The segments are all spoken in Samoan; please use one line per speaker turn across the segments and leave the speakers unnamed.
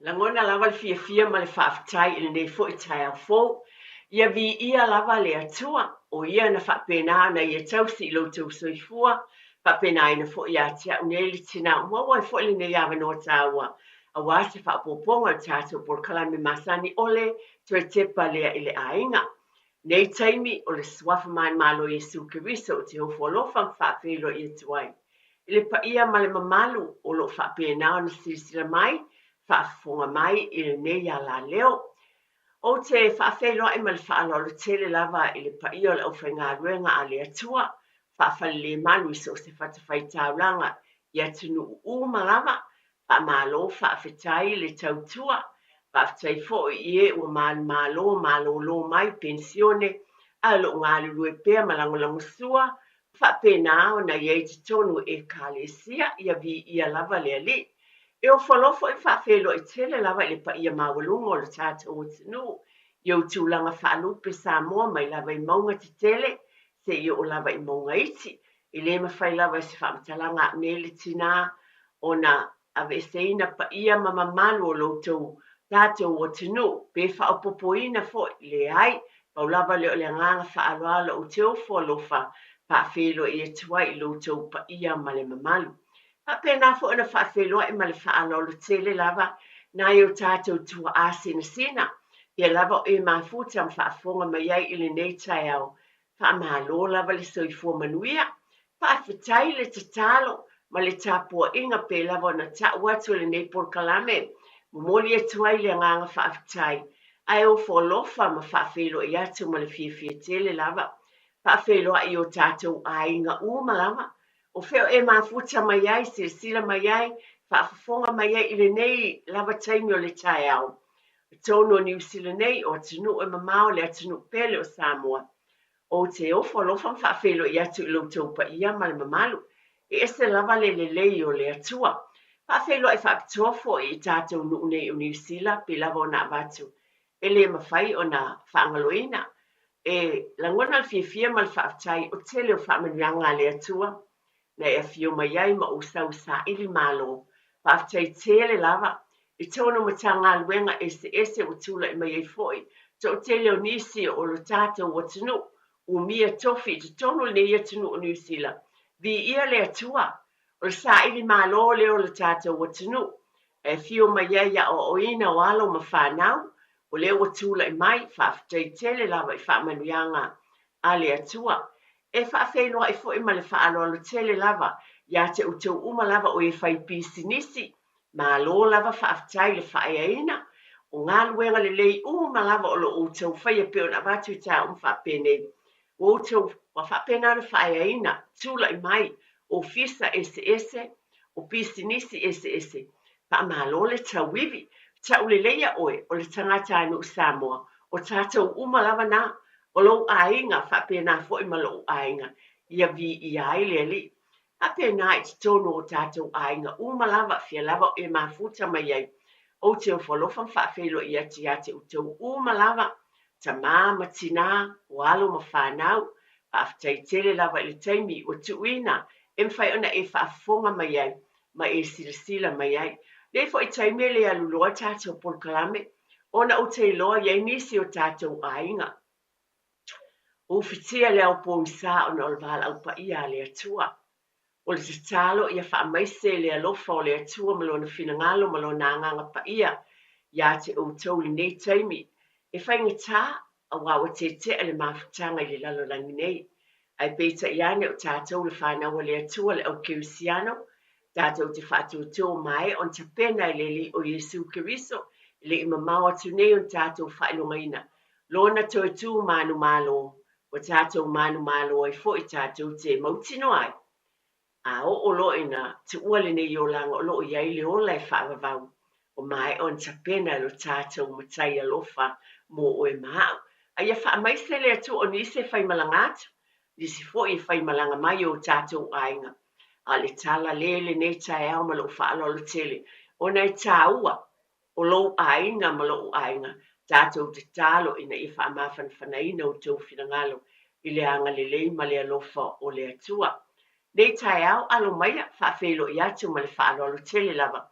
Lagona lava le fiafia ma le faafetai i lenei foi taeao fou. Ia viia lava le Atua, o Ia na faapena ona Ia tausi i lo outou soifua, faapenaina foi ia te au nei le tina ua maua ai foi lenei avanoa taua aua se faaopoopoga o le tatou polokalame masani o le Toe Tepa Lea i le Aiga. Nei taimi o le Suafa Manumalo o Iesu Keriso ou te ofo alofa ma faafeiloai atu ai i le paia ma le mamalu o lo o faapena ona silasila mai, faafofoga mai i lenei alaleo. Ou te faafeiloai ma le faaaloalo tele lava i le paia o le aufaigaluega a le Atua, faafalelemalu i so o se fatafaitaulaga i atunuu uma lava. Faamalo faafetai le tautua. Faafetai foi i e ua manumalo malolo mai penisione ae o lo o galulue pea ma lagolagosua ma faapena ona i ai i totonu o Ekalesia. Ia viia lava le Alii. E ofo alofa foi ma faafeiloai tele lava i le paia maualuga o le tatou atunuu i ou tulaga faalupe Samoa mai lava i mauga tetele seia oo lava i mauga iti. E le mafai lava e se faamatalaga a au nei le tina ona aveeseina paia ma mamalu o lo outou tatou atunuu pe faaopoopoina foi. Leai, pau lava lea o le agaga faaaloalo ou te ofo alofa faafeiloai atu ai i lo outou paia ma le mamalu. Faapena foi ona faafeiloai ma le faaaloalo tele lava nai o tatou tuaa sinasina, pea lava o e mafuta ma faafofoga mai ai i lenei taeao. Faamalo lava le soifua manuia. Faafetai le tatalo ma le tapuaiga pei lava ona tau atu e lenei polokalame. Momoli atu ai le agaga faafetai, ae ofo alofa ma faafeiloai atu ma le fiafia tele lava. Faafeiloai i o tatou aiga uma lava O fea o e mafuta mai ai, silasila mai ai, faafofoga mai ai i lenei lava taimi o le taeao? Totonu o Niu Sila nei, o atunuu e mamao le atunuu pele o Samoa. Ou te ofo alofa ma faafeiloai atu i lo outou paia ma le mamalu. E ese lava le lelei o le Atua. Faafeiloai faapitoa foi i tatou nuu nei o Niu Sila, pei lava ona avatu e le mafai ona faagaloina. E lagona le fiafia ma le faafetai o tele o faamanuiaga a le Atua na e afio mai ai ma ou sau saili malo. Faafetai tele lava i tonu Matagaluega eseese ua tulai mai ai foi toatele o nisi o lo tatou atunuu umia tofi i totonu o lenei atunuu o Niu Sila. Viia le Atua! O le saili malo lea o lo tatou atunuu e afio mai ai aoaoina o alo ma fanau, o lea ua tulai mai, faafetai tele lava i faamanuiaga a le Atua. E faafeiloai foi ma le faaaloalo tele lava ia te outou uma lava o e fai pisinisi, malo lava faafetai i le faaeaina, o galuega lelei uma lava o lo o outou faia pei ona avatu i tae uma faapenei. Ua outou ua faapena ona faaeaina, tulai mai ofisa eseese, o pisinisi eseese, faamalo le tauivi, tauleleia oe o le tagatanuu Samoa, o tatou uma lava na, o lou aiga faapena foi ma lou aiga, ia viia ai le Alii. Faapena i totonu o tatou aiga uma lava, fia lava o e mafuta mai ai. Ou te ofo alofa ma faafeiloai atu ia te outou uma lava, tama ma tina, o alo ma fanau, faafetai tele lava i le taimi ua tuuina e mafai ona e faafofoga mai ai ma e silasila mai ai. Nei foi taimi e le alu loa tatou polokalame ona ou te iloa i ai nisi o tatou aiga ufitia le ao pogisa ona o le valaau paia a le Atua. O le tatalo ia faamaise le alofa o le Atua ma Lona finagalo ma Lona Agaga Paia ia te outou i lenei taimi e faigata aua ua tetea le mafutaga i le lalolagi nei. Ae peitai ane o tatou le fanau a le Atua le au kerisiano, tatou te faatuatua ua maea ona tapena e le Alii o Iesu Keriso e le i mamao atu nei ona tatou faailogaina Lona toe tu manumalo Ua tatou manumalo ai foi tatou te mautinoa ai, a oo loa ina tuua lenei olaga o lo o i ai le ola e faavavau, ua maea ona tapena e lo tatou Matai alofa mo oe ma au. A ia faamaise le Atua o nisi e faimalaga atu, nisi foi e faimalaga mai i o tatou aiga. A o le tala le lenei taeao ma lou faaaloalo tele, ona e taua o lou aiga ma lo'u aiga, tatou tatalo ina ia faamafanafanaina outou finagalo i le agalelei ma le alofa o le Atua. Nei taeao, alo maia, faafeiloai atu ma le faaaloalo tele lava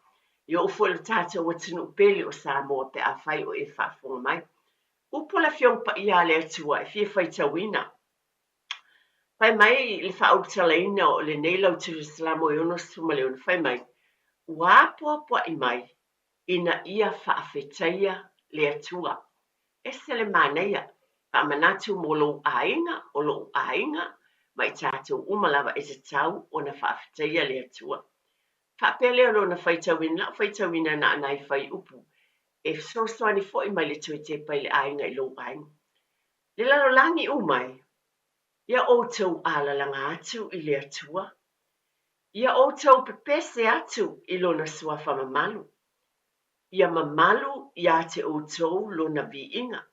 E oo foi i lo tatou atunuu pele o Samoa pe afai o e faafofoga mai. Upu o le Afioga Paia a le Atua e fia faitauina. Fai mai le faaulutalaina o lenei lautusi Salamo e 66, fai mai, Ua apoapoai mai ina ia faafetaia le Atua. Ese le manaia, faamanatu mo lou aiga, o lou aiga, ma i tatou uma lava e tatau ona faafetaia le Atua. Faapea lea o lona faitauina, lau faitauina na o nai fuaiupu e fesoasoani foi mai le toe tepa i le aiga i lou aiga. Le lalolagi uma e, ia outou alalaga atu i le Atua, ia outou pepese atu i lona suafa mamalu, ia mamalu ia te outou lona viiga.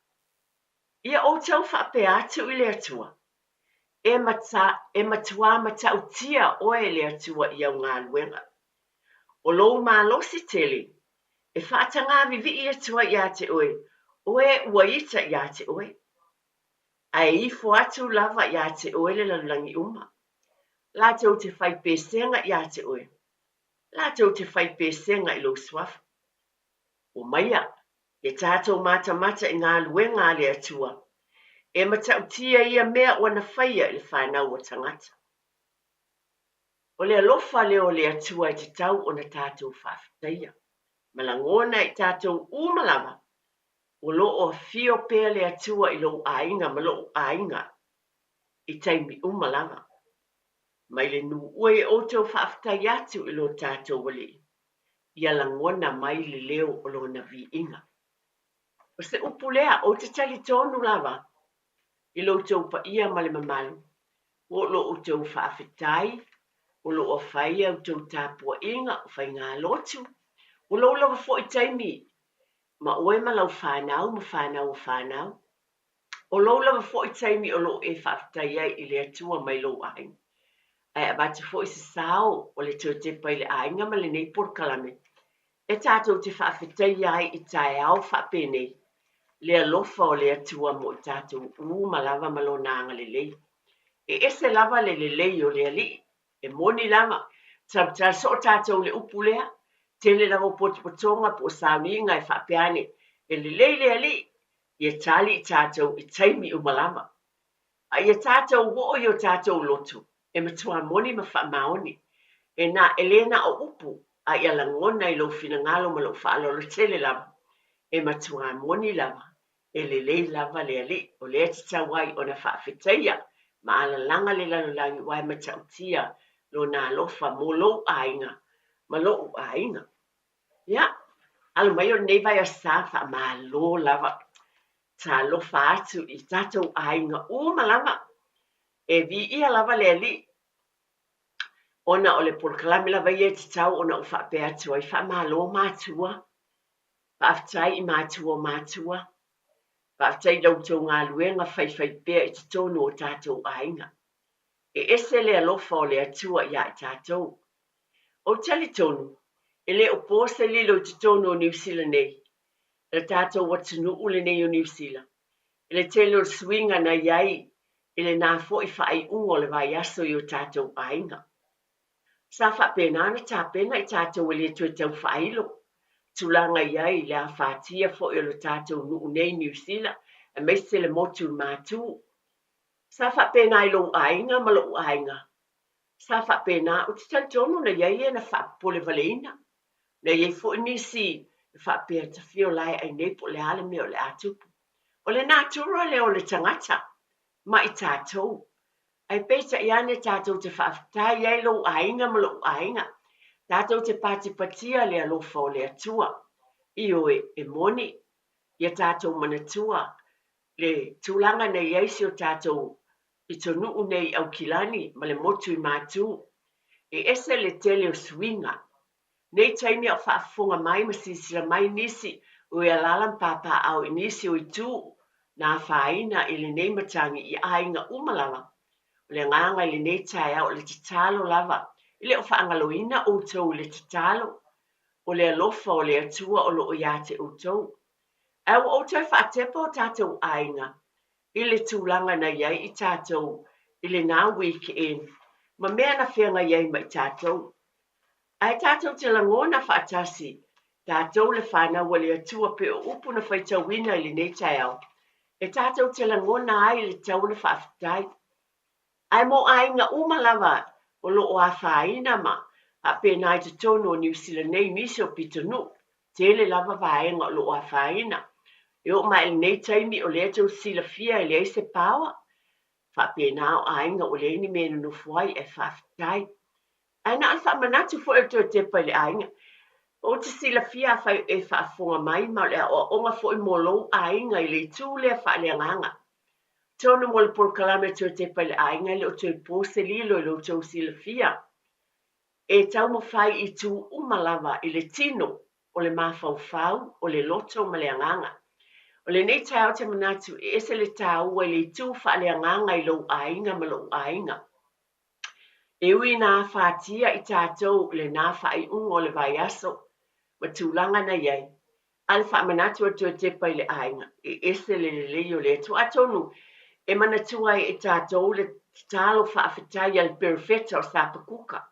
Ia outou faapea atu i le Atua, E e matuā matautia oe le Atua i au galuega. O lou malosi tele e faatagā vivii atu ai ia te oe, o e ua ita ia te oe. Ae ifo atu lava ia te oe le lalolagi uma. Latou te fai pesega ia te oe. Latou te fai pesega i lou suafa. Omaia, ia tatou matamata i galuega a le Atua, e matautia ia mea ua na faia i le fanau a tagata. O le alofa lea o le Atua e tatau ona tatou faafetaia, ma lagona e i tatou uma lava, o lo o afio pea le Atua i lou aiga ma lou aiga i taimi uma lava. Mai le nuu e outou faafetai atu i lo tatou Alii, ia lagona mai le leo o lona viiga. O se upu lea, ou te talitonu lava i lo outou paia ma le mamalu, o lo outou faafetai, o lo o fai a outou tapuaiga, o faigalotu, o lou lava foi taimi ma oe ma lau fanau ma fanau o fanau. O lou lava foi taimi o lo o e faafetai ai i le Atua mai lou aiga. Ae avatu foi se sao o le toe tepa i le aiga ma lenei polokalame e tatou te faafetaia ai i taeao faapenei le alofa o le Atua mo i tatou uma lava ma lona agalelei. E ese lava le lelei o le Alii, e moni lava, tautala soo tatou i le upu lea, tele lava o potopotoga po o sauniga e faapea ane, e lelei le Alii, ia tali i tatou i taimi uma lava. A ia tatou oo i o tatou loto, e matua moni ma faamaoni. E na, e le na o upu, a ia lagona i lou finagalo ma lou faaaloalo tele lava. E matua moni lava, e lelei lava le Alii, o lea e tatau ai ona faafetaia ma alalaga le lalolagi aua e matautia lona alofa mo lou aiga ma lou aiga. Ia, alo mai o lenei vaiaso sa faamalo lava. Talofa atu i tatou aiga uma lava. E viia lava le Alii ona o le polokalame lava ia e tatau ona ou faapea atu ai. Faamalo matua, faafetai i matua o matua, faafetai i la outou galuega faifaipea i totonu o tatou aiga. E ese le alofa o le Atua ia i tatou. Ou te talitonu, e le o po se lilo i totonu o Niu Sila nei, le tatou atunuu lenei o Niu Sila, i le tele o le suiga na i ai i lena foi faaiuga o le vaiaso i o tatou aiga. Sa faapena ona tapena i tatou e le toe tau faailo tulaga i ai le afatia foi o le tatou nuu nei Niu Sila, aemaise le motu i Matu. Sa faapena i lou aiga ma lou aiga. Sa faapena, ou te talitonu na i ai e na faapopole valeina. Na i ai foi nisi e faapea tafio la e ai nei po o le a le mea o le a tupu. O le natura lea o le tagata ma i tatou. Ae peitai ane tatou te faafetai ai lou aiga ma lou aiga. Tatou te patipatia le alofa o le Atua. Ioe, e moni ia tatou manatua le tulaga na i ai si o tatou pitonuu nei i Aukilani ma le motu i Matu. E ese le tele o suiga. Nei taimi a o faafofoga mai ma silasila mai nisi o e alaala ma papaaao i nisi o itu na afaina i lenei matagi i aiga uma lava. O le agaga i lenei taeao o le tatalo lava, e le o faagaloina outou i le tatalo. O le alofa o le Atua o lo o ia te outou. Ae ua ou toe faatepa o tatou aiga i le tulaga na i ai i tatou i lena weekend ma mea na feagai ai ma i tatou. Ae tatou te lagona faatasi. Tatou le fanau a le Atua pei o upu na faitauina i lenei taeao, e tatou te lagona ai le tatau ona faafetai. Ae mo aiga uma lava o lo o afaina ma faapena i totonu o Niu Sila nei i nisi o pitonuu, tele lava vaega o lo o afaina. E oo mai i lenei taimi o lea tou te silafia e leai se power, faapena o aiga ua leai ni mea e nonofo ai, ae faafetai. Ae na o le faamanatu foi o le toe tepa i le aiga. Ou te silafia afai o e faafofoga mai ma o le aoaoga foi mo lou aiga i le itu lea faaleagaga. Atonu mo le polokalame toe tepa i le aiga e le o toe po se lilo i lo outou silafia. E taumafai i itu uma lava i le tino, o le mafaufau, o le loto ma le agaga. O lenei taeao ou te manatu e ese le taua i le itu faaleagaga i lou aiga ma lou aiga. E ui ina afatia i tatou i lena faaiuga o le vaiaso ma tulaga na i ai, a o le faamanatu a le toe tepa i le aiga, e ese le lelei o le Atua. Atonu e manatua ai e tatou le tatalo faafetai a le perofeta o Sapakuka,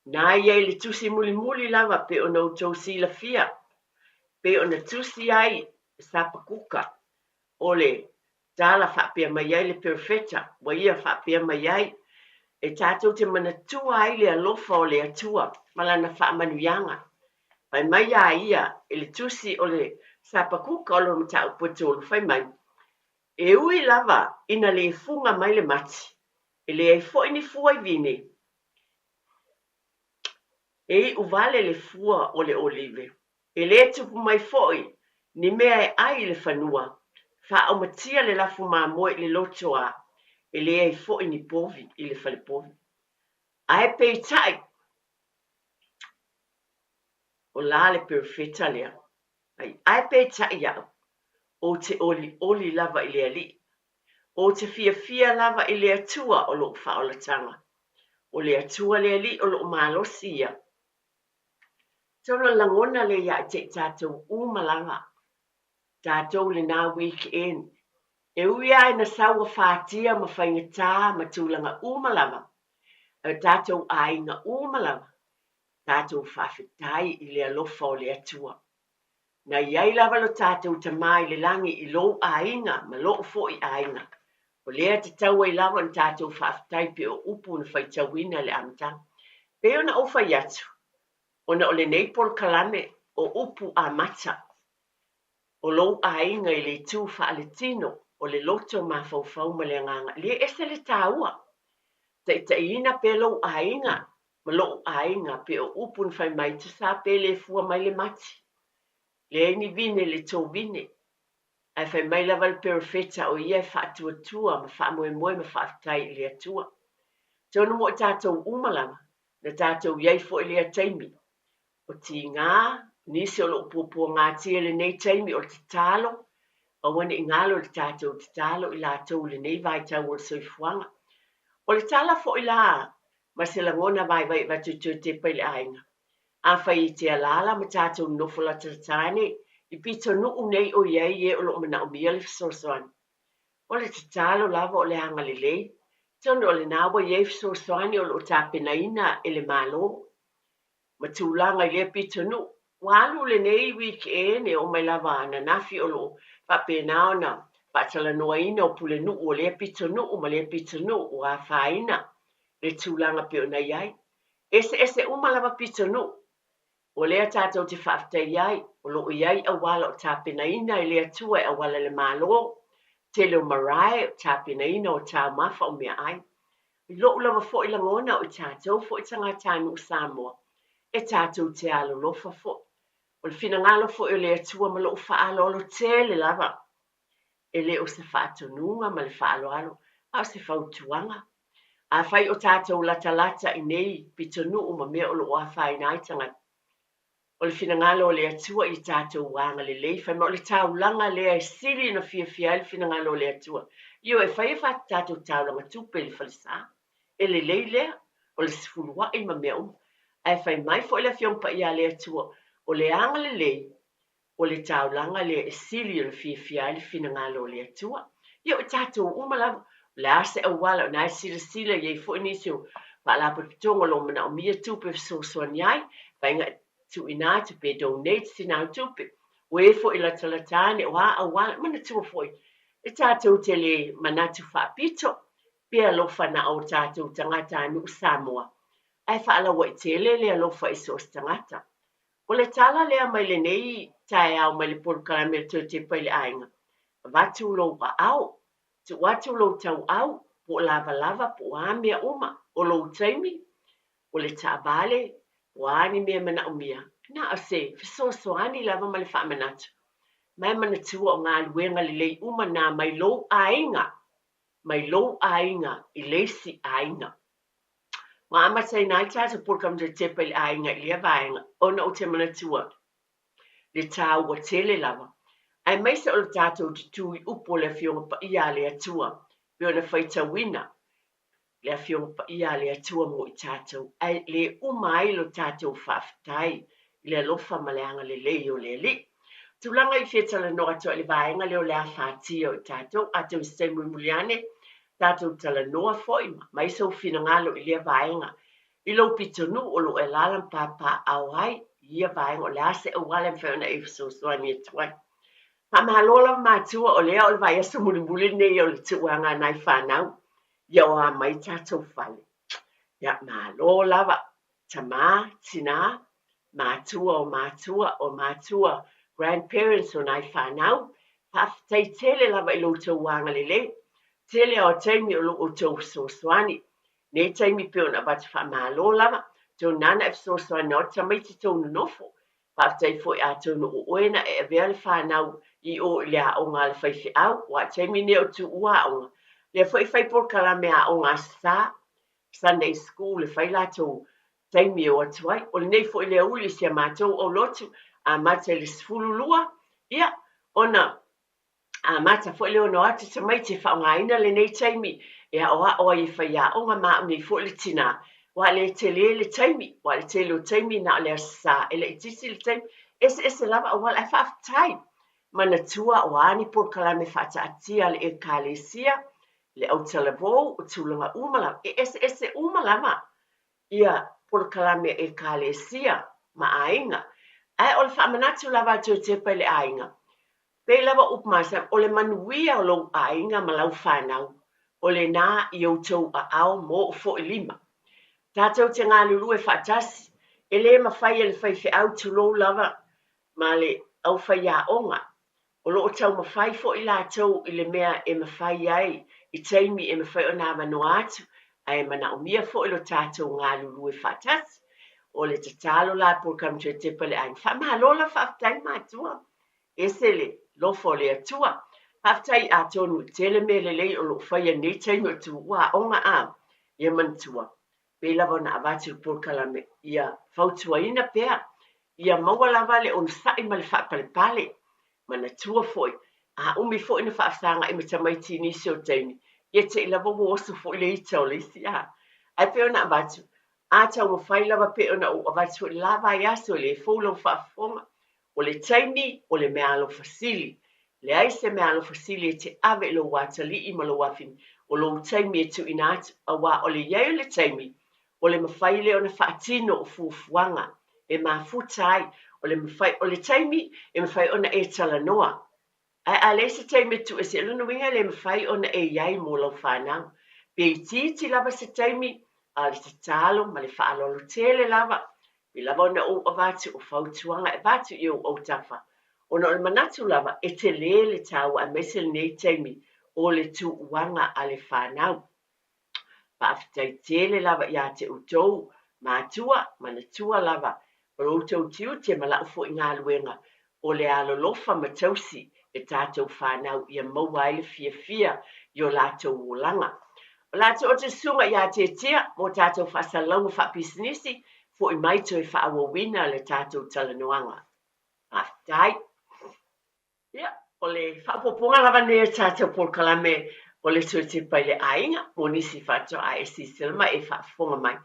na i ai le tusi mulimuli lava pei ona outou silafia, pei ona tusi ai Sapakuka o le tala faapea mai ai le perofeta, ua ia faapea mai ai, e tatou te manatua ai le alofa o le Atua ma lana faamanuiaga. Fai mai a ia i le tusi o le Sapakuka o lona mataupu e tolu, fai mai, E ui lava ina le fuga mai le mati, e leai foi ni fua i vine, e iu vale le fua o le olive, E le tupu mai foi ni mea e ai i le fanua, faaomatia le lafu mamoe i le lotoa, e leai foi ni povi i le falepovi. Ae peitai, o la le perofeta lea, ae peitai au, ou te olioli lava i le Alii, ou te fiafia lava i le Atua o lou faaolataga. O le Atua le Alii o lou malosi ia. Atonu o le lagona lea ia te i tatou uma lava, tatou i lena weekend. E ui lava ina sau afatia ma faigata ma tulaga uma lava, ae o tatou aiga uma lava, tatou faafetai i le alofa o le Atua. Na i ai lava lo tatou Tama i le lagi i lou aiga ma lou foi aiga. O lea e tatau ai lava ona tatou faafetai pei o upu na faitauina i le amataga. Pei ona ou fai atu, ona o lenei polokalame o upu amata o lou aiga i le itu faaletino o le loto mafaufau ma le agaga, lea e ese le taua. Taitaiina pea lou aiga ma lou aiga pei o upu na fai mai, tusa pe le fua mai le mati, leai ni vine le tovine, ae fai mai lava le perofeta o ia e faatuatua ma faamoemoe ma faafetai i le Atua. Atonu mo i tatou uma lava, na tatou i ai foi lea taimi. O tiga, nisi o lo o puapuagatia i lenei taimi o le tatalo, aua ne i galo i le tatou tatalo i latou i lenei vaitau o le soifuaga. O le tala foi la ma se lagona vaivai e avatu e toe tepa i le aiga, afai e te alaala ma tatou nonofo latalata ane i pitonuu nei o i ai e o lo o manaomia le fesoasoani. O le tatalo lava o le agalelei, atonu o lena ua i ai fesoasoani o lo o tapenaina e le Malo ma tulaga i lea pitonuu. Ua alu lenei weekend e oo mai lava ananafi o lo o faapena ona faatalanoaina o pulenuu o lea pitonuu ma lea pitonuu ua afaina le tulaga pei ona i ai. Eseese uma lava pitonuu. O lea tatou te faafetai ai, o lo o i ai auala o tapenaina e le Atua e auala i le Malo, tele o marae o tapenaina o taumafa o meaai. I lou lava foi lagona o i tatou foi tagatanuu Samoa, e tatou te alolofa foi. O le finagalo foi o le Atua ma lou faaaloalo tele lava, e le o se faatonuga ma le faaaloalo, a o se fautuaga. Afai o tatou latalata i nei pitonuu ma mea o lo o afaina ai tagata, o le finagalo o le Atua ia tatou agalelei, fai mai o le taulaga lea e sili ona fiafia ai le finagalo o le Atua. Ioe, e fai e tatou taulaga tupe i le falesa, e lelei lea, o le sefuluai ma mea uma. Ae fai mai foi le Afioga Paia a le Atua, o le agalelei, o le taulaga lea e sili ona fiafia ai le finagalo o le Atua. Ia, o tatou uma lava, o le a se auala, o lena e silasila i ai foi nisi o faalapotopotoga o lo o manaomia tupe e fesoasoani ai, faiga Tuuina atu pe donate sina au tupe, o e foi latalata ane o a auala, manatua foi e tatou te le manatu faapito pe alofa na o tatou tagatanuu Samoa, ae faalauaitele le alofa i so o se tagata. O le tala lea mai lenei taeao mai le polokalame a le Toe Tepa i le Aiga, avatu lou aao, tuu atu lou tauau, po o lavalava po o a mea uma, o lou taimi, o le taavale, po o a ni mea e manaomia, na o se fesoasoani lava ma le faamanatu. Ma e manatua o galuega lelei uma na mai lou aiga, mai lou aiga i le isi aiga. Ua amataina ai le tatou polokalame Toe Tepa i le Aiga i lea vaega, ona ou te manatua le taua tele lava, aemaise o le tatou tutū i upu o le Afioga Paia a le Atua, pei ona faitauina le Afioga Paia a le Atua mo i tatou, ae le uma ai lo tatou faafetai i le alofa ma le agalelei o le Alii. Tulaga i fia talanoa atu ai i le vaega lea o le afatia o i tatou, atonu i se taimi mulimuli ane, tatou talanoa foi ma aumai sou finagalo i lea vaega. I lou pitonuu o lo o e alaala ma papaaao ai i ia vaega, o le a se auala e mafai ona e fesoasoani atu ai. Faamalo lava matua, o lea o le vaiaso mulimuli lenei o le tuuaga a nai fanau, ia o a mai tatou fale. Ia, malo lava, tama, tina, matua o matua, o matua, grandparents o nai fanau, faafetai tele lava i lo outou agalelei. Tele lava o taimi o lo outou fesoasoani. Nei taimi pei ona avatu faamalo lava, atonu nāna e fesoasoani o tamaiti tou nonofo. Faafetai foi atonu o oe na e avea le fanau i o i le aoga a le faifeau, aua o taimi nei o tuua aoga, lea foi e fai polokalame aoga Aso Sa, Sunday School, e fai latou taimi e o atu ai. O lenei foi le aoauli i si a matou aulotu, amata i le 12, ia, ona amata foi lea ona o atu tamaiti e faaaogaina lenei taimi e aoao ai e faiaoga ma au nei foi le tinā, aua e le tele le taimi, aua o le tele o taimi na o le Aso Sa e laitiiti le taimi, eseese lava auala ae faafetai. Manatua o a ni polokalame faataatia a le Ekalesia, le autalavou, o tulaga uma lava, e eseese uma lava ia polokalame a Ekalesia ma aiga. Ae o le faamanatu lava a le Toe Tepa i le aiga, Pei lava upu masani, o le manuia o lou aiga ma lau fanau, o lena i outou aao ma oo foi lima. Tatou te galulue faatasi, e le mafai e le faifeau tulou lava ma le aufaiaoga. O lo o taumafai foi latou i le mea e mafai ai i taimi e mafai ona avanoa atu, ae manaomia foi lo tatou galulue faatasi. O le tatalo la a Polokalame Toe Tepa le Aiga, faamalo lava faafetai matua. Ese le alofa o le Atua. Faafetai atonu e tele mea lelei o lo o faia i lenei taimi o tuua aoga a ia manatua pei lava ona avatu le polokalame ia fautuaina pea ia maua lava le onosai ma le faapalepale. Manatua foi a umi foi na faafesagai ma tamaiti i nisi o taimi ia te i lava ua oso foi le ita o le isi a. Ae pei ona avatu a taumafai lava pei ona ou avatu foi le la vaiaso e le fou lau faafofoga O le taimi, o le meaalofa sili. Leai se meaalofa sili e te ave i lou atalii ma lou afine, o lou taimi e tuuina atu, aua o le i ai o le taimi, o le mafai lea ona faatino o fuafuaga e mafuta ai, o le mafai, o le taimi e mafai ona e talanoa. Ae a leai se taimi e tuu ese, o lona uiga e le mafai ona e i ai mo lau fanau. Pe itiiti lava se taimi, a o le tatalo ma le faaaloalo tele lava, pei lava ona ou avatu o fautuaga e avatu i ou autafa, ona o le manatu lava e tele le taua aemaise lenei taimi o le tuuaga a le fanau. Faafetai tele lava ia te outou matua, manatua lava o lo outou tiute ma lau foi galuega o le alolofa ma tausi e tatou fanau ia maua ai le fiafia i o latou olaga. O le a tuu atu le susuga ia Tietia mo tatou faasalalauga faapisinisi, foi mai toe faaauauina le tatou talanoaga. Faafetai. Ia, o le faaopoopoga lava lenei o le tatou polokalame o le Toe Tepa i le Aiga mo nisi faatoa e silasila mai, e faafofoga mai.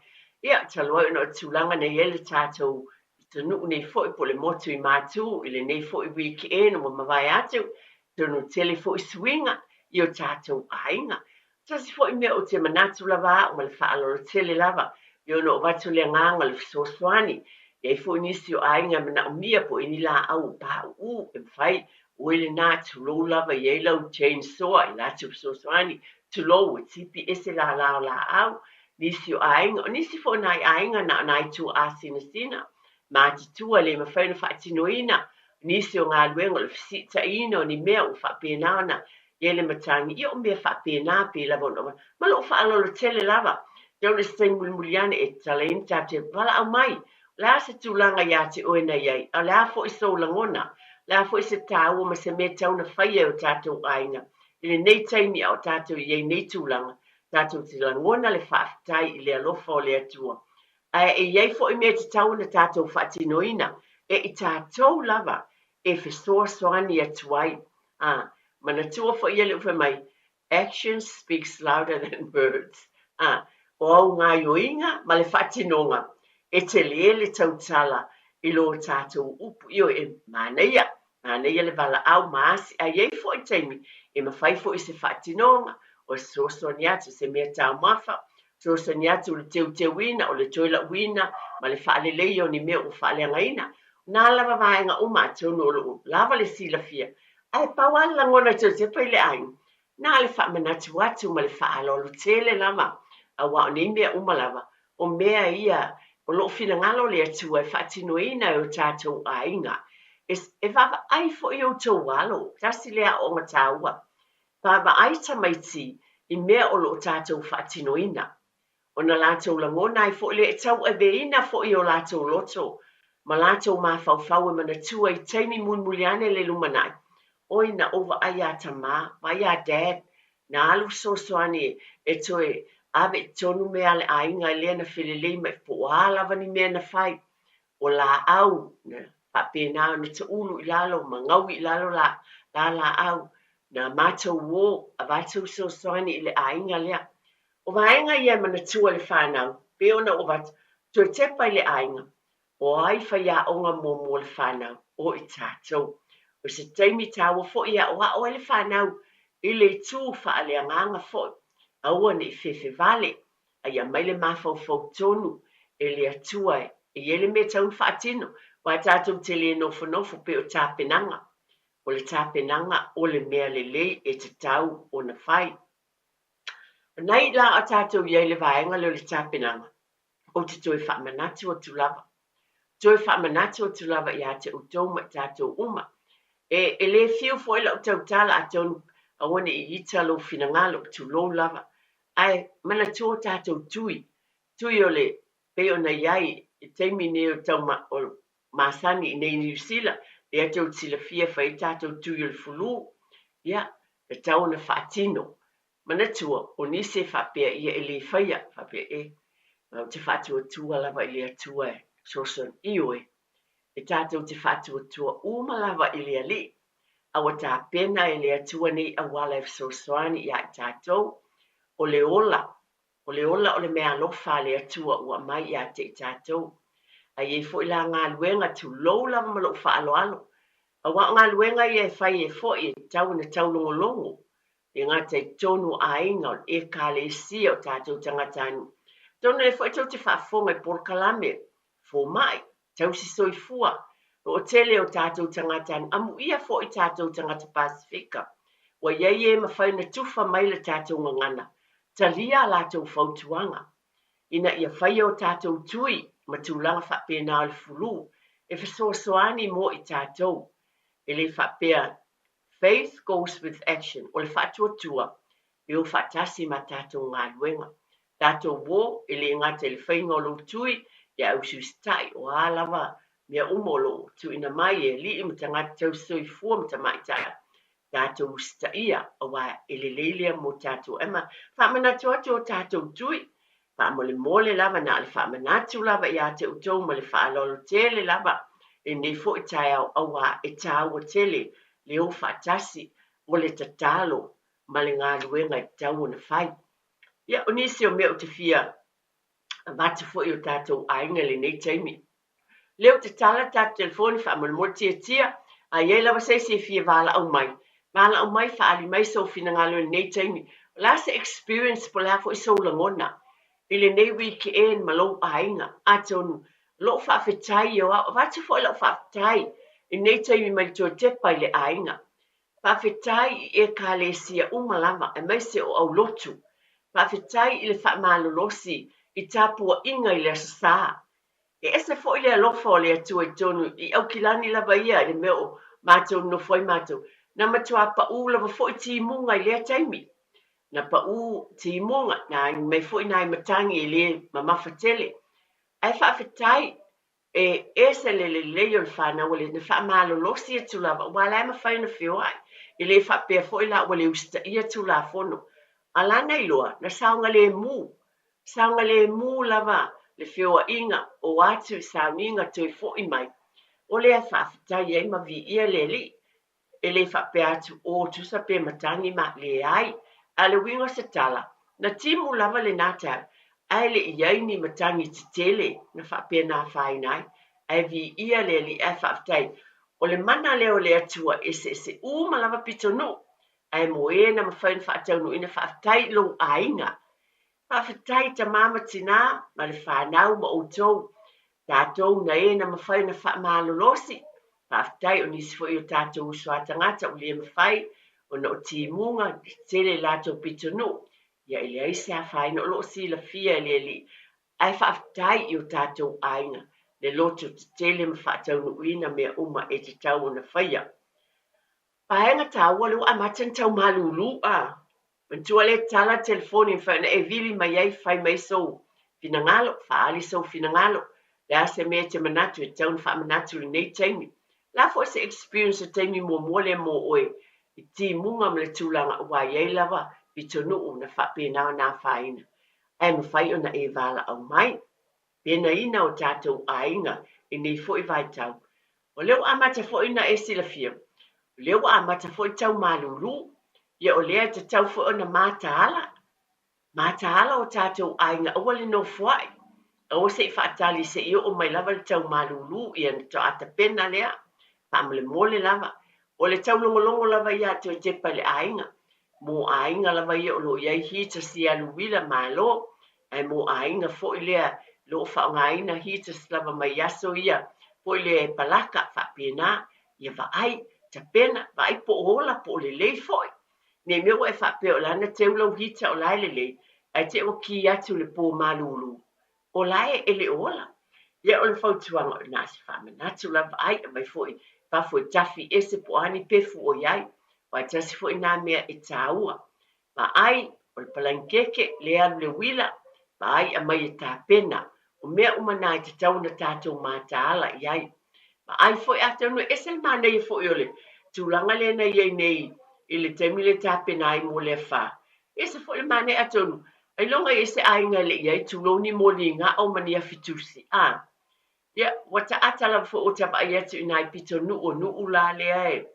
Ia, talu ai ona o le tulaga na i ai le tatou pitonuu nei foi po o le motu i Matu i lenei foi weekend ua mavae atu, atonu e tele foi suiga i o tatou aiga. Tasi foi mea ou te manatu lava au ma le faaaloalo tele lava, e ono avatu le agaga o le fesoasoani. E i ai foi nisi o aiga e manaomia po o i ai ni laau o pauu e mafai oe lena, tulou lava, e i ai lau chain saw i latou fesoasoani, tulou, e tipi ese lala o laau. Nisi o aiga, o nisi foi o nai aiga na o nai tuaa sinasina matutua e le mafai ona faatinoina nisi o galuega o le fesiitaiina o ni mea ua faapena ona i ai le matagi. Ia o mea faapena pei lava ona avatu. Ma lou faaaloalo tele lava. Atonu i se taimi mulimuli ane e tatalaina tatou te valaau mai, o le a se tulaga ia te oe na i ai, a o le a foi sou lagona, o le a foi se taua ma se mea e tatau ona faia e o tatou aiga i lenei taimi a o tatou i ai nei tulaga, tatou te lagona le faafetai i le alofa o le Atua. Ae e i ai foi mea e tatau ona tatou faatinoina e i tatou lava e fesoasoani atu ai. A, manatua foi ia le upu fai mai, Action speaks louder than words. A, o au gaioiga ma le faatinoga, e tele le tautala i lo tatou upu. Ioe, e manaia, manaia le valaau ma asi, ae i ai foi taimi e mafai foi i se faatinoga, o se fesoasoani atu i se mea taumafa, fesoasoani atu i le teuteuina, o le toe lauina ma le faaleleia o ni mea ua faaleagaina. O na lava vaega uma atonu o lo o lava le silafia, ae pau lava le lagona e toe tepa i le aiga, Na o le faamanatu atu ma le faaaloalo tele lava, aua o nei mea uma lava, o mea ia o lo o finagalo le Atua e faatinoina e o tatou aiga. E, e vaavaai foi outou alo, tasi lea aoaoga taua. Vaavaai tamaiti i mea o lo o tatou faatinoina. Ona latou lagona ai foi lea e tauaveina foi o latou loto ma latou mafaufau e manatua i taimi mulimuli ane le lumanai, Oi, na ou vaai iā Tamā, vaai iā Dad, na alu fesoasoani e toe ave i totonu mea a le aiga lea na felelei mai po o a lava ni mea na fai. O laau na faapena ona taulu i lalo ma gaui i lalo la laau, na matou o avatu fesoasoani i le aiga lea. O vaega ia e manatua e le fanau, pei ona ou avatu, toe tepa i le aiga, o ai faiaoga muamua o le fanau? O i tatou. O se taimi taua foi e aʻoaʻo ai le fanau i le itu faaleagaga foi, aua ne i fefe vale, a ia aumai le mafaufau tonu e le Atua e i ai le mea e tatau ona faatino, aua tatou te le nofonofo pei o tapenaga. O le tapenaga o le mea lelei e tatau ona fai. O nai la a tatou i ai i le vaega lea o le tapenaga, ou te toe faamanatu atu lava, toe faamanatu atu lava ia te outou ma i tatou uma. E, e le fiu foi lau tautala atonu aua ne i ita lou finagalo, tulou lava. Ae manatua o tatou tui, tui o le, pei ona i ai i taimi nei o tau ma, o masani i nei i Niu Sila, lea tou te silafia e fai ai tatou tui o le fulu, ia, e tatau ona faatino. Manatua, o nisi e faapea ia e le faia, faapea e, ma ou te faatuatua lava i le Atua e fesoasoani. Ioe, e tatou te faatuatua uma lava i le Alii, a ua tapena e le Atua nei auala e fesoasoani iā i tatou, o le ola O le ola o le meaalofa a le Atua ua aumai ia te i tatou. A i ai foi la galuega, tulou lava ma lou faaaloalo, aua o galuega ia e fai ai foi e tatau ona taulogologo, e le gata i totonu o aiga, o le Ekalesia, o tatou tagatanuu. Atonu o lea foi tou te faafofoga i polokalame fomai, tausi soifua, toatele o tatou tagata amuia foi tatou tagata Pasefika. Ua i ai e mafai ona tufa mai le tatou gagana, talia a latou fautuaga ina ia faia o tatou tui ma tulaga faapena o le fulu e fesoasoani mo i tatou. E le faapea faith goes with action, o le faatuatua e o faatasi ma tatou galuega. Tatou o, e le gata i le faiga o lou tui, ia ae usiusitai, o a lava mea uma o lo o tuuina mai e alii ma tagata tausisoifua ma tamaitai, tatou usitaia, aua e lelei lea mo tatou. Ae ma faamanatu atu o tatou tui, faamolemole lava, na o le faamanatu lava ia te outou ma le faaaloalo tele lava i lenei foi taeao, aua e taua tele le o faatasi o le tatalo ma le galuega e tatau ona fai. Ia, o nisi o mea ou te fia avatu foi i o tatou aiga i lenei taimi. Lea ou te tala tatou telefoni faamolemole tiatia, a i ai lava se isi e fia valaau mai, valaau mai, faaali mai sou finagalo i lenei taimi. O le a se experience po o le a foi sou lagona i lenei weekend ma lou aiga? Atonu Lou faafetai i o au, avatu foi lau faafetai i lenei taimi mai le toe tepa i le aiga. Faafetai i Ekalesia uma lava aemaise o aulotu. Faafetai i le faamalolosi i tapuaiga i le Aso Sa. E ese foi le alofa o le Atua i totonu i Aukilani lava ia i le mea o matou nonofo ai matou. Na matua pau lava foi timuga i lea taimi. Na pau timuga, na agi mai foi nai matagi e le mamafa tele. Ae faafetai e ese le lelei o le fanau a le na faamalolosi atu lava aua la e mafai ona feoai. E le faapea foi la ua le usitaia Tulafono. A la na iloa, na saogalemu, saogalemu lava le feoaiga, o atu i sauniga toe foi mai. O lea e faafetai ai ma viia le Alii. E le faapea atu, o tusa pe matagi ma, leai. A o le uiga o se tala, na timu lava lena taeao, ae le i i ai ni matagi tetele na faapena afaina ai. Ae viia le Alii ae faafetai. O le mana lea o le Atua e eseese uma lava pitonuu, ae mo e na mafai ona faataunuuina, faafetai i lou aiga. Faafetai tama ma tina ma le fanau ma outou, tatou na e na mafai ona faamalolosi. Faafetai o nisi foi o tatou uso a tagata ua le mafai ona o timuga tetele i latou pitonuu. Ia e leai se afaina o lo o silafia e le Alii. Ae faafetai i o tatou aiga le loto tetele ma faataunuuina mea uma e tatau ona faia. Vaega taua lea ua amata ona tau malulu a. Manatua lea tala telefoni e mafai ona e vili mai ai fai mai sou finagalo, faaali sou finagalo, le a se mea e te manatu e tatau ona faamanatu i lenei taimi. Le a foi se experience o taimi muamua lea mo oe i timuga ma le tulaga aua e i ai lava pitonuu na faapena ona afaina ae mafai ona e valaau mai. Penaina o tatou aiga i nei foi vaitau. O lea ua amata foi ona e silafia, o lea ua amata foi tau malulu. Ia o lea e tatau foi ona mataala, mataala o tatou aiga aua le nofoai. Aua se i faatali se i oo mai lava le tau malulu ia ona faatoa tapena lea. Faamolemole lava. O le taulogologo lava ia a toe tepa i le aiga. Mo aiga lava ia o lo o i ai heaters i alu uila, malo. Ae mo aiga foi lea o lo o faaaogaina heaters lava mai aso ia foi lea e palaka, faapena, ia vaai, tapena, vaai po o ola po o lelei foi. Ne i mea ua e faapea o la na teu lau heater o la e lelei, ae te i ua ki atu i le po malulu. O la e le o ola. Ia o le fautuaga, na o se faamanatu lava, vaai, aumai foi fafo e tafi ese po o a ni pefu o i ai, aua e tasi foi na mea e taua. Vaai, o le palanikeke, lea e alu le uila, vaai, aumai e tapena. O mea uma na e tatau ona tatou mataala i ai. Vaai foi, atonu e ese le manaia foi o le tulaga lea na i ai nei i le taimi lea e tapena ai mo le afa. E ese foi le manaia atonu, ailoga i ai se aiga e le i ai, tulou ni moli gao ma ni afi tusi, a. Ia, ua taata lava foi ua ta vaai atu i nai pitonuu o nuu la lea e,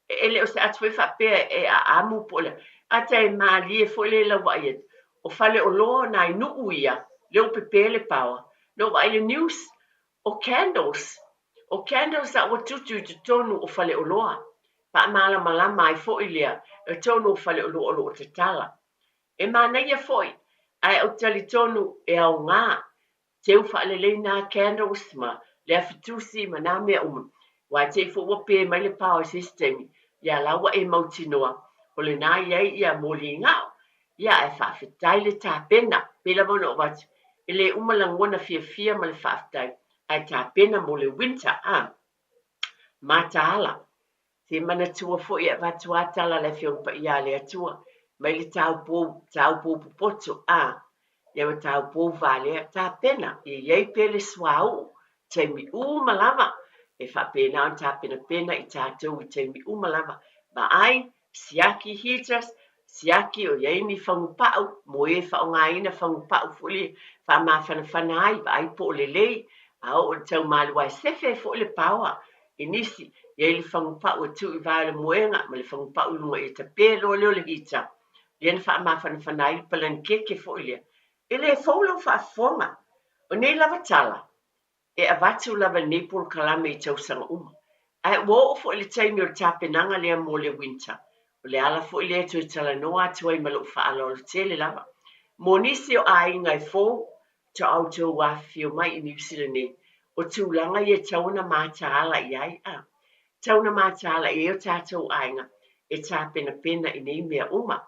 e le o se atu foi faapea e aamu po o le a, ata e malie foi lea i lau vaai atu, o faleoloa o nai nuu ia, lea ua pepe le paoa, na ou vaai i le news, O candles, o candles a ua tutu i totonu o faleoloa, faamalamalama ai foi lea i totonu o faleoloa o lo o tatala. E manaia foi, ae ou te talitonu e aoga, teu faalelei nā candles ma le afitusi ma nā mea uma, aua e te i foi ua pe mai le pao i se isi taimi, ia la ua e mautinoa o lena e i ai ia moligao. Ia, ae faafetai le tapena. Pei lava ona ou avatu, e le uma lagona fiafia ma le faafetai, ae tapena mo le winter, a. Mataala. Se manatua foi e avatu a tala a le Afioga Paia a le Atua, mai le taupou, taupou popoto, a. Ia ma taupou valea, tapena, ia i ai pea le suauu, taimi uma lava, e faapena ona tapenapena i tatou i taimi uma lava. Vaai, siaki heaters, siaki o i ai ni fagupau mo e faaaogaina fagupau foi lea faamafanafana ai, vaai po o lelei, a oo i le tau malu ae sefe ai foi le paoa i nisi, i ai le fagupau e tuu i vae o le moega ma le fagupau i luga ia tape loa lea o le heater, lea na faamafanafana ai le palanikeke foi lea. E le fou lau faafofoga. O nei lava tala, e avatu lava lenei polokalame i tausaga uma. Ae ua oo foi le taimi o le tapenaga lea mo le winter. O le ala foi lea e toe talanoa atu ai ma lou faaaloalo tele lava. Mo nisi o aiga e fou, faatoa outou afifio mai i Niu Sila nei, O tulaga ia e tatau ona mataala i ai, a. Tatau ona mataala i ai o tatou aiga e tapenapena i nei mea uma.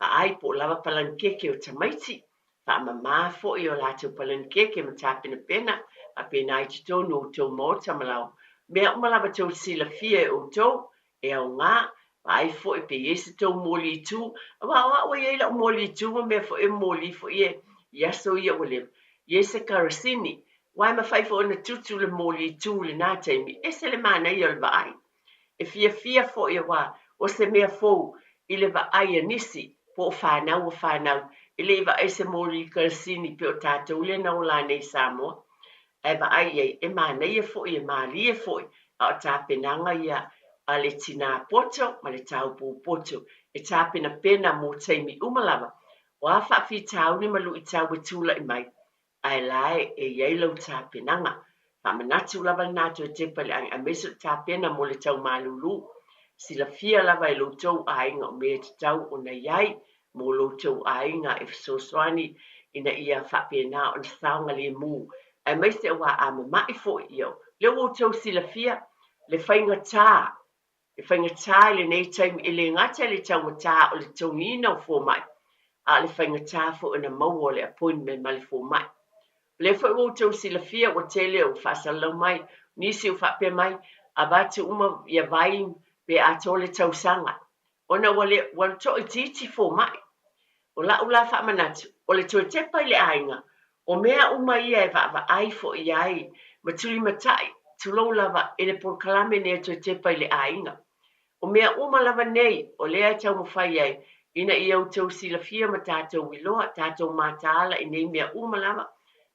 Vaai po o lava palanikeke o tamaiti, faamama foi o latou palanikeke ma tapenapena faapena i totonu o outou maota ma lao. Mea uma lava tou te silafia e outou e aoga, vaai foi pe i ai se tou moli tu, aua o au e i ai lau moli tu ma mea foi e moli foi e i aso ia ua leva, i ai se karasini, aua e mafai foi ona tutu le moli tu i lena taimi, ese le manaia o le vaai. E fiafia foi aua o se mea fou i le vaai a nisi po o fanau a fanau e le i vaai se moli karasini pei o tatou lea na ola nei i Samoa. Ae vaai i ai, e manaia foi, e malie foi, a o tapenaga ia a le tinā poto ma le taupou poto e tapenapena mo taimi uma lava. O a faafitauli ma luitau e tulai mai, ae la e i ai lau tapenaga. Faamanatu lava lena toe tepa i le aiga aemaise o le tapena mo le tau malulu. Silafia lava e lo outou aiga o mea e tatau ona i ai mo lo outou aiga e fesoasoani ina ia faapena ona saogalemu aemaise aua a mama'i foi ia lea ua outou silafia le faigata E faigata i lenei taimi, e le gata i le taugata o le totogiina o fomai, a o le faigata foi ona maua o le appointment ma le fomai. O lea foi ua outou silafia ua tele o faasalalau mai, nisi ua faapea mai, avatu uma ia vai pe atoa le tausaga, ona ua le, ua toaitiiti fomai. O la'u la faamanatu, o le toe tepa i le aiga, o mea uma ia e vaavaai foi i ai ma tulimata'i, tulou lava, i le polokalame nei e toe tepa i le aiga. O mea uma lava nei, o lea e taumafai ai ina ia outou silafia ma tatou iloa, tatou mataala i nei mea uma lava,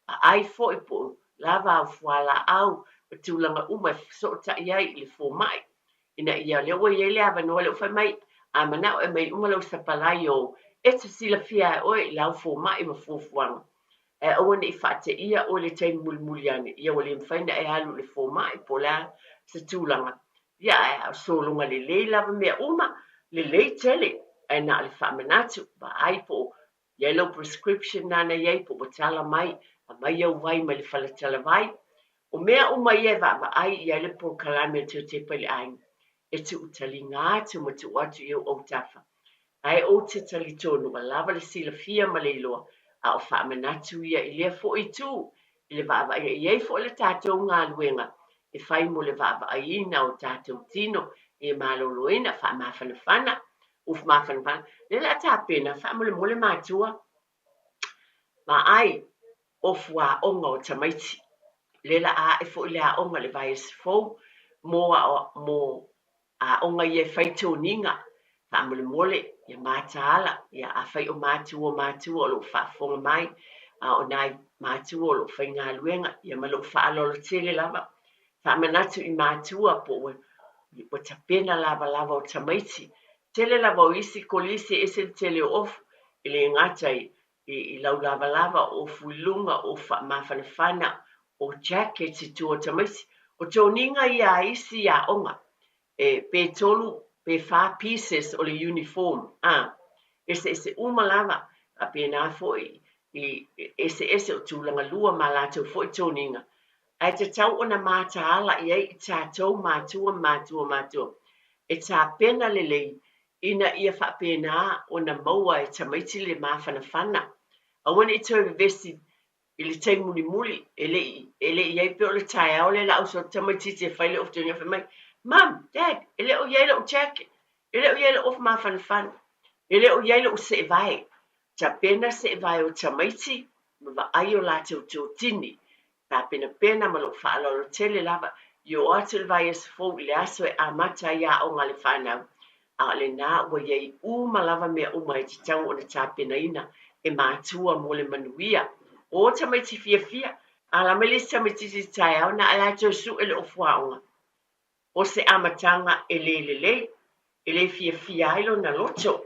vaai foi po o lava au fualaau ma tulaga uma e fesootai ai i le fomai. Ina ia, lea ua i ai le avanoa lea ua fai mai, a manao e aumai uma lau sapalai o e te silafia e oe i lau fomai ma fuafuaga, ae aua ne i faateia oe i le taimi mulimuli ane, ia ua le mafai ona e alu i le fomai po o le a se tulaga, ia ae sologa lelei lava mea uma, lelei tele, ae na o le faamanatu, vaai po o i ai lau prescription na na i ai po ua tala mai, aumai au vai mai le fale talavai. O mea uma ia e vaavaai i ai le polokalame a le Teotepa i le Aiga, e tuu taliga atu ma tuu atu i ou autafa. Ae ou te talitonu ua lava le silafia ma le iloa, a o faamanatu ia i lea foi itu i le vaavaaiga. E i ai foi le tatou galuega e fai mo le vaavaaiina o tatou tino ia maloloina, faamafanafana, Uf mafanafana. Lea le a tapena faamolemole matua. Vaai o fuaoga o tamaiti. Lea la a ae foi le aoga le vaiaso fou mo mo aoga ia e fai toniga. Faamolemole ia mataala ia afai o matua o matua o lo o faafofoga mai a o nai matua o lo o faigaluega ia ma lou faaaloalo tele lava. Faamanatu i matua po ua ua tapena lavalava o tamaiti. Tele lava o isi kolisi e ese le tele o ofu, e le gata i i lau lavalava, o ofu i luga, o ofu faamafanafana, o jackets i tua o tamaiti. O toniga ia a isi aoga, e pe tolu pe fa pieces o le uniform, a eseese uma lava, faapena foi i eseese o tulaga lua ma latou foi toniga. Ae tatau ona mataala i ai i tatou matua matua matua e tapena lelei ina ia faapena ona maua e tamaiti le mafanafana. Aua ne i toe vevesi i le taimi mulimuli e le i e le i i ai pei o le taeao lea la uso tamaitiiti e fai le ofu toeaina fai mai, Mum, Dad, e le o i ai lou jacket, e le o i ai lou ofu mafanafana, e le o i ai lou seevae. Tapena seevae o tamaiti ma vaai o latou totini tapenapena ma lou faaaloalo tele lava i oo atu i le vaiaso fou i le aso e amata ai aoga a le fanau, a o lena ua i ai uma lava mea uma e tatau ona tapenaina e matua mo le manuia. O tamaiti fiafia, ala mai le isi tamaitiiti i le taeao na a la e toe sue le ofu aoga. O se amataga e le lelei, e le fiafia ai lona loto.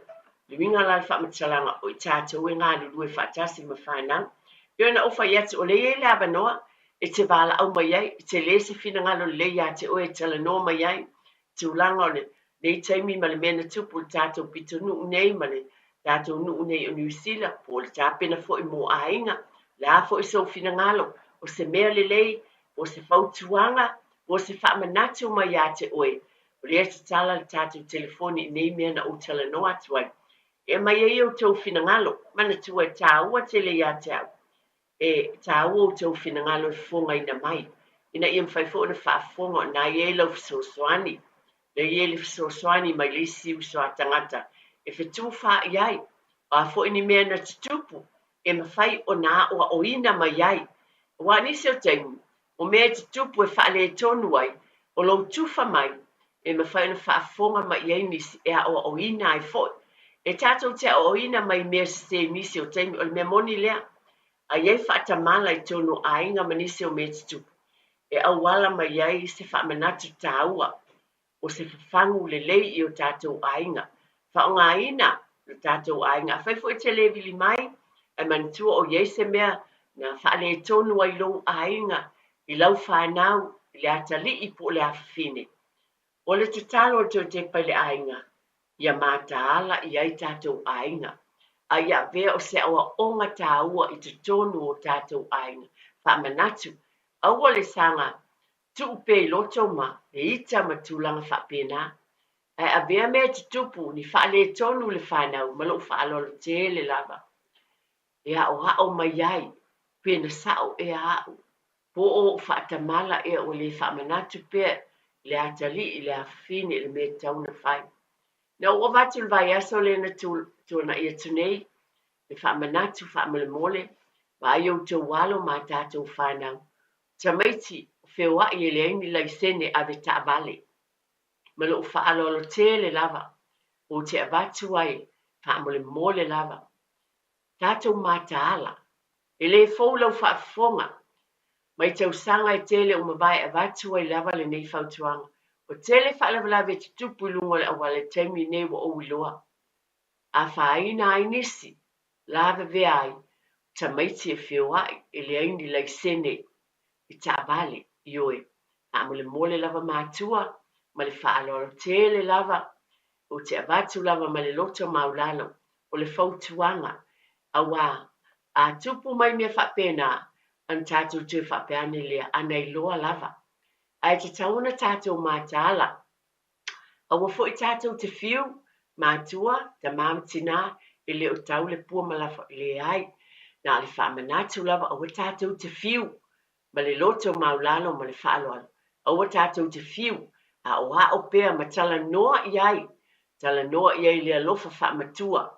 Le uiga la o le faamatalaga, o i tatou e galulue faatasi ma fanau. Pei ona ou fai atu, o lea e i ai le avanoa e te valaau mai ai, e tele se finagalo lelei ia te oe e talanoa mai ai, tulaga o lenei taimi ma le mea na tupu i le tatou pitonuu nei ma le tatou nuu nei o Niu Sila, po o le tapena foi mo aiga. O le a foi sou finagalo, o se mea lelei, Po o se fautuaga, po o se faamanatu mai ia te oe, o lea e tatala le tatou telefoni i nei mea na ou talanoa atu ai, e aumai ai outou finagalo. Manatua e taua tele ia te au e taua outou finagalo e fofogaina mai, ina ia mafai foi ona faafofoga o lena e i ai lau fesoasoani, lea e i ai le fesoasoani mai le isi uso a tagata e fetufaai ai. O a foi ni mea na tutupu, e mafai ona aoaoina mai ai. Aua o nisi o taimi, o mea e tutupu e faaletonu ai, o lou tufa mai, e mafai ona faafofoga mai i ai nisi e aoaoina ai foi. E tatou te aoaoina mai mea sese i nisi o taimi, o le mea moni lea. A i ai faatamala i totonu o aiga ma nisi o mea tutupu, e auala mai ai se faamanatu taua o se fafagu lelei i o tatou aiga. Faaaogaina lo tatou aiga. Afai foi e te le vili mai, ae manatua o i ai se mea na faaletonu ai lou aiga, i lau fanau, i le atalii po o le afafine. O le tatalo a le Toetepa i le aiga, ia mataala i ai tatou aiga, a ia avea o se aoaoga taua i totonu o tatou aiga. Faamanatu, aua le saga tuu pea i loto ma le ita ma tulaga faapena, ae avea mea e tutupu ni faaletonu i le fanau ma lou faaaloalo tele lava e aoao mai ai pe na sao ea au, po o ou faatamala ea ua le faamanatu pea i le atalii, i le afafine i le mea e tatau ona fai. Na ou avatu i le vaiaso lea na tuanai atu nei le faamanatu faamolemole, vaai outou alo ma a tatou fanau, tamaiti o feoai e leai ni laisene ave taavale. Ma lou faaaloalo tele lava ou te avatu ai faamolemole lava, tatou mataala, e le fou lau faafofoga mai tausaga e tele ua mavae avatu ai lava lenei fautuaga. Ua tele faalavelave e tutupu i luga o le auala i le taimi nei ua ou iloa. Afaina ai nisi, lavevea ai tamaiti e feoai e leai ni laisene i taavale. Ioe, faamolemole lava matua ma le faaaloalo tele lava, ou te avatu lava ma le loto maulalo o le fautuaga, aua a tupu mai mea faapena, ana tatou toe faapea ane lea, ana iloa lava. Ae tatau ona tatou mataala. Aua foi tatou te fiu, matua, tama ma tina, e le o tau le pua ma lafa, leai, na o le faamanatu lava, aua tatou te fiu ma le loto maulalo ma le faaaloalo, aua tatou te fiu, aoao pea ma talanoa i ai, talanoa i ai i le alofa faamatua.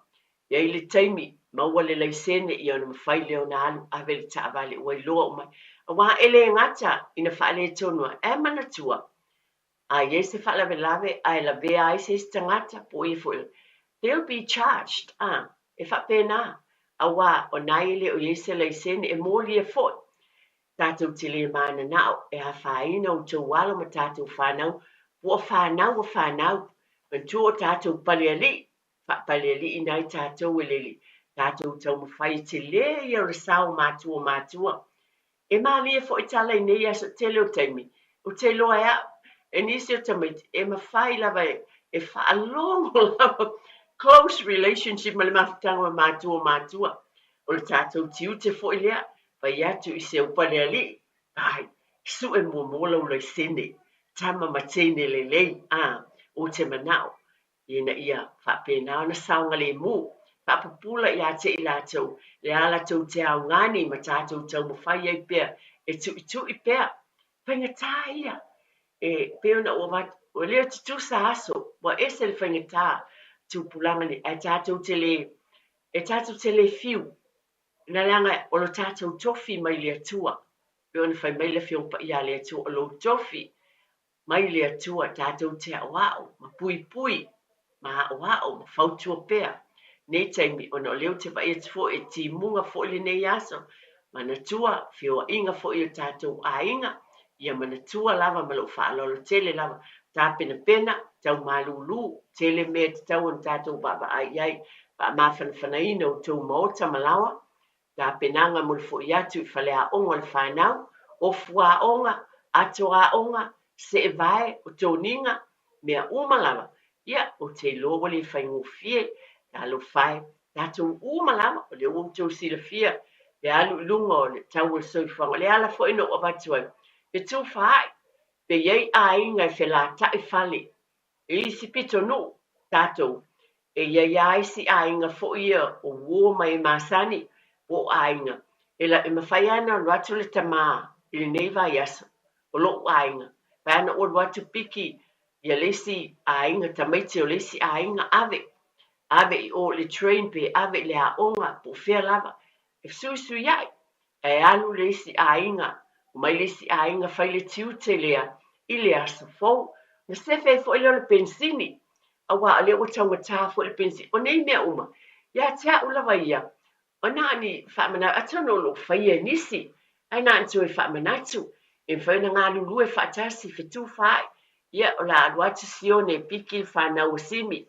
E i ai le taimi, maua le laisene ia ona mafai lea ona alu ave le taavale ua iloa uma ai. Aua e le gata ina faaletonu ai, ae manatua, A i ai se faalavelave ae lavea ai se isi tagata po o ia foi, they'll be charged, a, e faapena, aua o na e le o i ai se laisene e molia foi. Tatou te le mananao e afaina outou alo ma tatou fanau, po o fanau a fanau, manatua o tatou palealii, faapalealiiina ai tatou e le tatou taumafai e tele ia o le sao o matua o matua. E malie foi tala i nei aso tele o taimi, ou te iloa e au, e nisi o tamaiti, e mafai lava e faalogo lava close relationship ma le mafutaga ma matua o matua. O le tatou tiute foi lea, fai atu i se upalealii, ai, sue muamua lau laisene, tama ma teine lelei, a, ou te manao ina ia faapena ona saogalemu, faapupula ia te i latou le ala tou te aoga nei ma tatou taumafai ai pea e tuitui pea. Faigata ia, e pei ona ou avatu, ua le tutusa aso, ua ese le faigata tupulaga nei, ae tatou te le, e tatou te le fiu, na leaga o lo tatou tofi mai le Atua, pei ona fai mai le Afioga Paia a le Atua, o lou tofi mai le Atua tatou te aoao ma puipui ma aoao ma fautua pea nei taimi ona o lea ou te vaai atu foi e timuga foi lenei aso manatua feoaiga foi o tatou aiga ia manatua lava ma lou faaaloalo tele lava tapenapena tau malulu tele mea e tatau ona tatou vaavaai i ai faamafanafanaina outou maota ma laoa Tapenaga mo le foi atu i faleaoga o le fanau, ofu aoga, ato aoga, seevae, o toniga, mea uma lava, ia, ou te iloa ua le faigofie, talofa e, tatou uma lava, o lea ua outou silafia le alu i luga o le tau o le soifuaga. O le ala foi na ou avatu ai, Fetufaai, pe i ai aiga e felataʻi fale i isi pitonuu tatou, e i ai lava isi aiga foi ia o uo ma e masani po o aiga e e mafai lava ona alu atu le tama i lenei vaiaso o lo'u aiga, mafai lava ona ou alu atu piki ia le isi aiga, tamaiti o le isi aiga, ave ave i o i le train pe ave i le aoga po o fea lava, e fesuisuia'i ae alu le isi aiga, omai le isi aiga fai le tiute lea i le aso fou. Ona sefe ai foi lea o le penisini, aua o lea ua taugata foi le penisini. O nei mea uma, ia te au lava ia, o na o ni faamanatu, atonu o lo o faia e nisi, ae na ona toe faamanatu, e mafai ona galulue faatasi, fetufaai. Ia, o le a alu atu Sione e piki le fanau a Simi.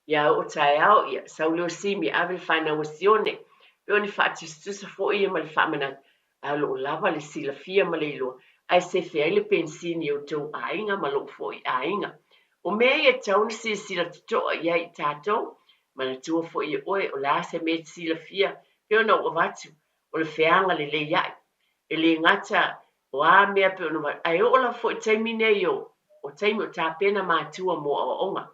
Ia oo taeao, ia, sau lea o Simi e ave le fanau a Sione. Pei o ni faatusatusa foi ia ma le faamanatu, ae o lo o lava le silafia ma le iloa, ae sefe ai le penisini e outou aiga ma lou foi aiga. O mea ia e tatau ona silasila totoa i ai i tatou, manatua foi e oe o le a se mea e te silafia, pei ona ou avatu, o le feaga lelei aʻe. E le gata o a mea pei ona avatu, ae oo lava foi i le taimi nei o o taimi o tapena matua mo aoaoga.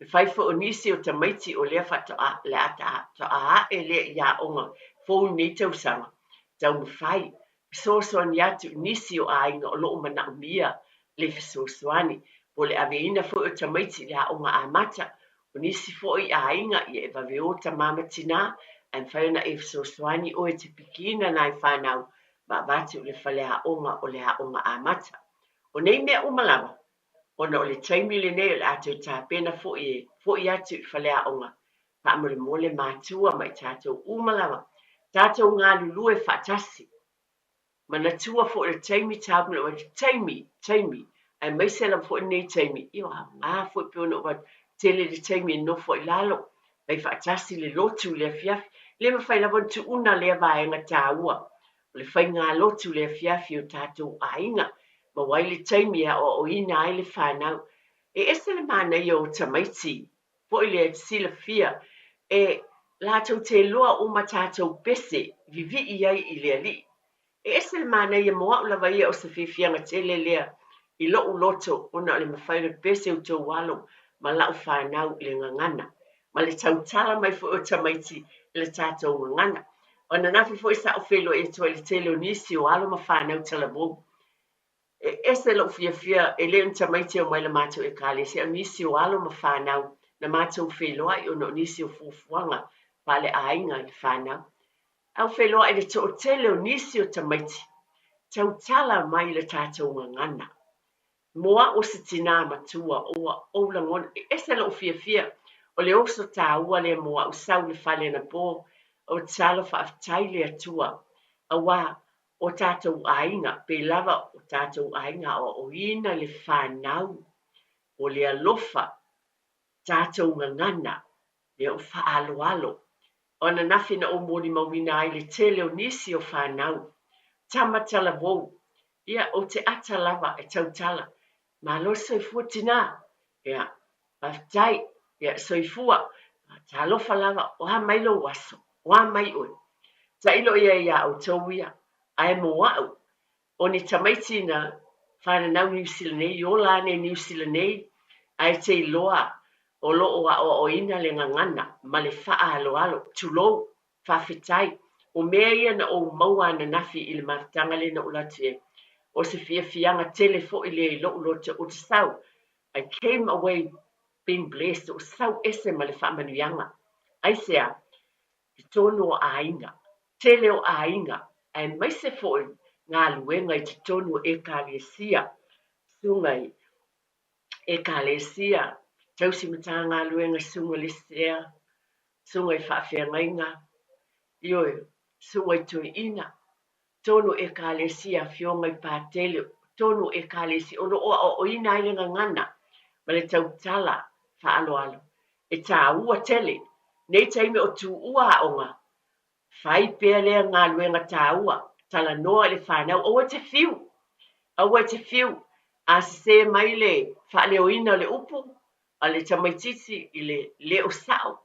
E fai foi o nisi o tamaiti o lea faatoa le a faatoa ae lea i aoga fou i lenei tausaga, taumafai, fesoasoani atu i nisi o aiga o lo o manaomia le fesoasoani, po o le aveina foi o tamaiti i le aoga amata. O nisi foi aiga, ia e vave o tama ma tina, ae mafai ona e fesoasoani oe e te pikiina nai fanau ma avatu i le faleaoga o le aoga amata. O nei mea uma lava, ona o le taimi lenei o le a toe tapena foi e foi atu i faleaoga, faamolemole matua ma i tatou uma lava, tatou galulue faatasi. Manatua foi o le taimi tapu na avatu, taimi, taimi, aemaise lava foi lenei taimi, ia o aoga foi pei ona ou avatu, tele le taimi e nofo ai i lalo, fai faatasi le lotu i le afiafi. E le mafai lava ona tuuna lea vaega taua o le faigalotu i le afiafi o tatou aiga, maua ai le taimi e aoaoina ai le fanau. E ese le manaia o tamaiti foi lea e te silafia e latou te iloa uma tatou pese vivii ai i le Alii. E ese le manaia mo au lava ia o se fiafiaga tele lea i lou loto ona o le mafai ona pese outou alo ma lau fanau i le gagana ma le tautala mai foi o tamaiti i le tatou gagana. O ananafi foi sa ou feiloai atu ai i le tele o nisi o alo ma fanau talavou. E ese lou fiafia, e le o ni tamaiti e omai i le matou Ekalesia, a o nisi o alo ma fanau na matou feiloai ona o nisi o fuafuaga faaleaiga i le fanau. Ae ua feiloai i le toatele o nisi o tamaiti, tautala mai i le tatou gagana. Mo au o se tinā matua, ua ou lagona, e ese lou fiafia, o le oso taua lea mo au sau i le fale anapo, o tatalo faafetai i le Atua, aua o tatou aiga, pei lava o tatou aiga aoaoina le fanau, o le alofa, tatou gagana, lea ua faaaloalo. O ananafi na ou molimauina ai le tele o nisi o fanau, tama talavou, ia, ou te ata lava e tautala, Malo le soifua tinā, ia, faafetai, ia, soifua, talofa lava, o a mai lou aso, o a mai oe. Tailo i ai iā outou ia, ae mo au, o ni tamaiti na fananau Niu Sila nei, i ola ane i Niu Sila nei, ae te iloa o lo o aoaoina le gagana ma le faaaloalo, tulou, faafetai. O mea ia na ou maua ananafi i le mafutaga lea na ou alu atu i ai, o se fiafiaga tele foi lea i lou loto ou te sau, I came away being blessed, ou sau ese ma le faamanuiaga. Aisea? Totonu o aiga, tele o aiga, aemaise foi galuega i totonu o Ekalesia, susuga i Ekalesia, tausi Matagaluega, susuga i le Sea, susuga i faafeagaiga, ioe, susuga i toeaina, totonu o Ekalesia, afioga i Patele, totonu o Ekalesia o lo o aoaoina ai le gagana ma le tautala faaaloalo. E taua tele nei taimi o tuua aoga, fai pea lea galuega taua, talanoa i le fanau, aua e te fiu, aua e te fiu, a sese mai le faaleoina o le upu a le tamaitiiti i le leo sao,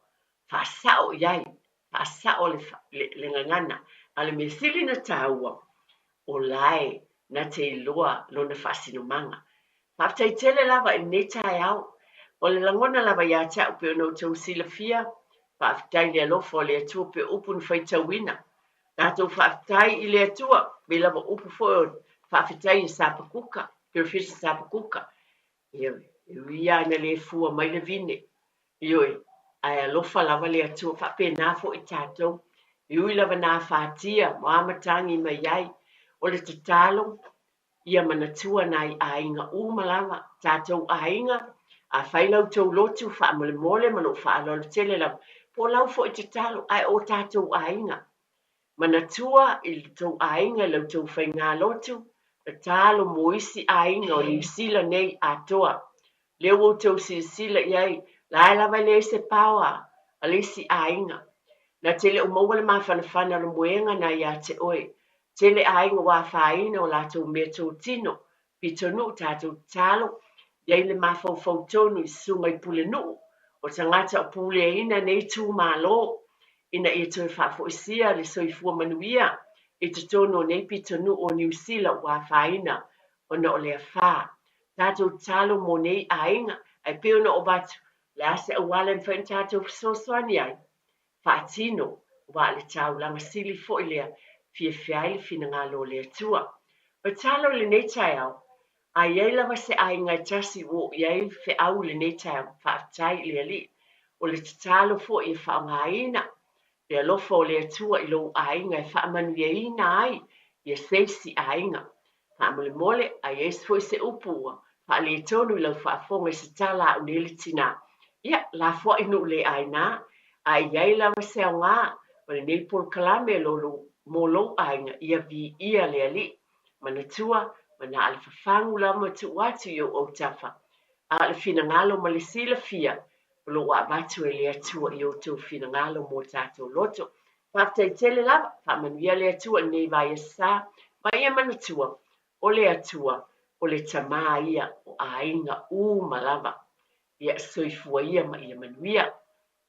faasao i ai, faasao le gagana. A o le mea sili ona taua, o la e. na te iloa lona faasinomaga. Faafetai tele lava i lenei taeao. O le lagona lava ia te au pei ona outou silafia, faafetai i le alofa o le Atua pei o upu na faitauina. Tatou faafetai i le Atua, pei lava o upu foi o faafetai a Sapakuka, Perofeta Sapakuka. Ioe, e ui lava ina le fua mai le vine, ioe, ae alofa lava le Atua. Faapena foi tatou, e ui lava na afatia ma matagi mai ai, o le tatalo, Ia manatua nai aiga uma lava, tatou aiga, afai la outou lotu faamolemole ma lou faaaloalo tele lava, po o lau foi tatalo, ae o tatou aiga. Manatua i le tou aiga i la outou faiga lotu, tatalo mo isi aiga o Niu Sila nei atoa. Lea ua outou silasila i ai, la e lava e leai se power a le isi aiga. Na te le o maua le mafanafana o le moega na ia te oe. Tele aiga ua afaina o latou meatotino, pitonuu tatou tatalo, i ai le mafaufau tonu i susuga i pulenuu o tagata o puleaina nei itumalo ina ia toe faafoisia le soifua manuia i totonu o nei pitonuu o Niu Sila ua afaina ona o le afa. Tatou tatalo mo nei aiga, ae pei ona ou avatu, o le a se auala e mafai ona tatou fesoasoani ai? Faatino, aua o le taulaga sili foi lea, fiafia ai le finagalo o le Atua. Tatalo i lenei taeao, a i ai lava se aiga e tasi ua oo i ai feau i lenei taeao, faafetai i le Alii. O le tatalo foi e faaaogaina le alofa o le Atua i lou aiga e faamanuiaina ai ia se isi aiga. Faamolemole, a i ai foi se upu ua faaletonu i lau faafofoga i se tala a au nei le tina, ia, lafoai nuu le aina. A i ai lava se aoga o lenei polokalame mo lou aiga, ia viia le Alii. Manatua, ma na o le fafagu lava ma tuu atu i ou autafa, a o le finagalo ma le silafia o lo o avatu e le Atua i outou finagalo mo tatou loto. Faafetai tele lava, faamanuia le Atua i lenei vaiaso sa, ma ia manatua, o le Atua, o le Tama ia o aiga uma lava. Ia soifua ia ma ia manuia.